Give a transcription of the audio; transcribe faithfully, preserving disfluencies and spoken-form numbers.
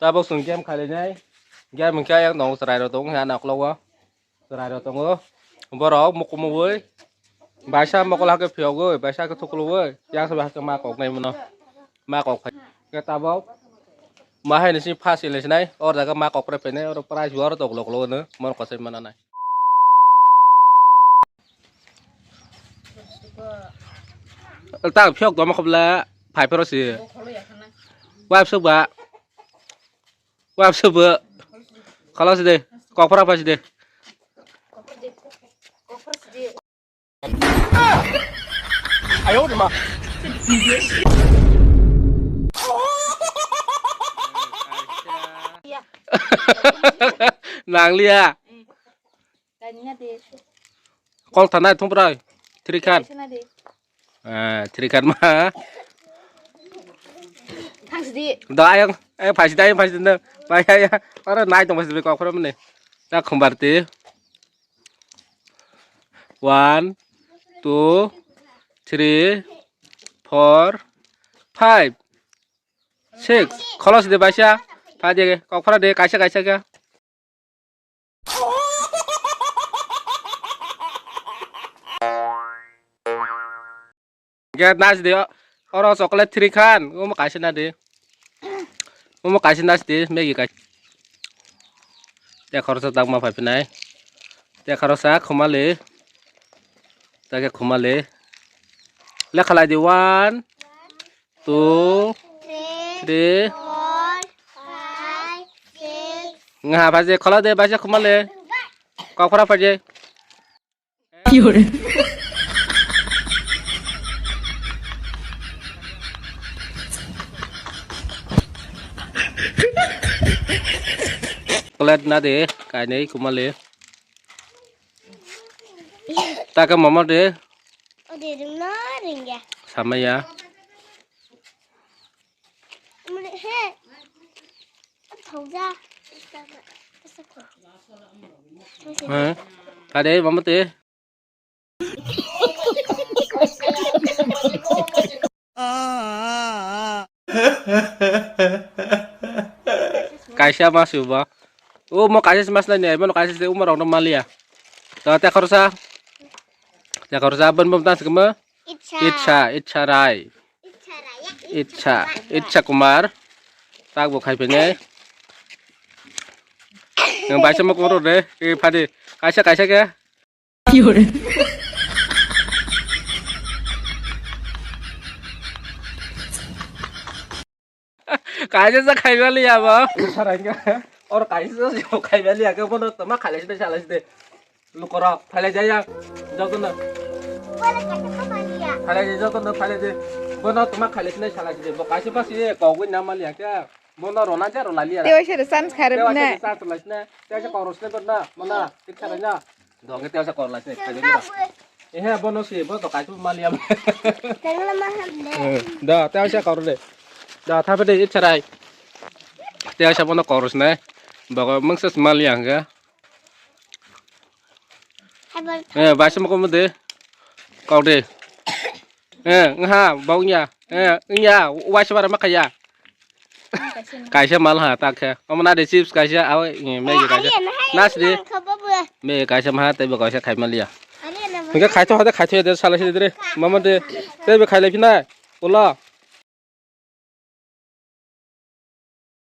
Tabuk chwng game khainai. Game hwnkhe ayang tongo chwrairok tongo, hwnka nokologo chwrairok tongo. Borok mukumui baisa mokol hakhe phiyogwi, baisa hakhe thuklugwi, yang soba hakhe ma koknai mano. Ma kok phai. Hwnkhe tabuk ma haini si first election nai, o jaga ma kokre phainai, oro prize bo oro toklo kolo hwno, mon kosai mananai. Ta phiyok tongma khobla phai phero si. Wife sok ba. Wife sok ba. Khalas de. Kokphra phai si de. Nang liya. Kol thanai thung prai. Three khan. Eh, three khan ma. Thang sidi. Da ayang, eh, phaisi da ayang phaisi da. Pai ya ya. Ora nai tong phaisi kok phra mane. Da khumbar ti. One, two, three, four, five, six. Kholos de baisa. Pha de kok phra de kaisa kaisa khe. Get nas de, oro chocolate three khan, omo kaisa na de. Omo kaisa nas de, Maggie kaisa. Te khoroksa tangma phai phinai. Te khoroksa khumali. Take khumali. Lekhalai di one, two, three. Nga phaje, kholo de, baisa khumale. Kokphra phaje. Chocolate na de, kainwi khumale. Taka mama de. Samaya. Muli he. Thauja. He. Kade mama te. Kaisa mas ba. O mo kaisa mas na ni, mo kaisa se umar rok no malia. To te khorsa. Te khorsa ban bom tas kema. Itsa. Itsa, Itsa Rai. Itsa Rai, ya, Itsa, Itsa Kumar. Itsa Kumar. Tak bo khai pene. Yang baisa mo koro de, e phadi. Kaisa kaisa ke. Kaisa sa khai bali ya bo. Itsa Rai ka. Or kaisa sa khai bali ya ke bono toma khalai de salai de. Lukorok, phailai jaya, jotono. Phailai jaya, jotono, phailai jaya. Bono toma khailai sinai salai sinai. Bo kaisa pasi kogwi na mali hake. Bono rona ja rona liya. Tewa sere chance kharwi na. Tewa sere chance lai sinai. Tewa sere kogros ne bono. Mona, tik kharwi na. Donge tewa sere kogros lai sinai. Ehe, bono si, bo to kaisa mali am. Tengla ma ham de. Da, tewa sere kogros de. Da, thape de, itsarai. Tewa sere bono kogros ne. Bogo mungsa mali hake. Eh, baisa moko mo de. Kau de. Eh, ngha, bau nya. Eh, nya, waisa bara makaya. Kaisa mal ha, tak khe. Omo na de chips kaisa, aw, eh, Maggie kaisa. Nas de. Me kaisa ma, tei bo kaisa khai mal ya. Hingke khai to ha de, khai to de, sala si de re. Mama de. Tei bo khai lai phi na. Ulo.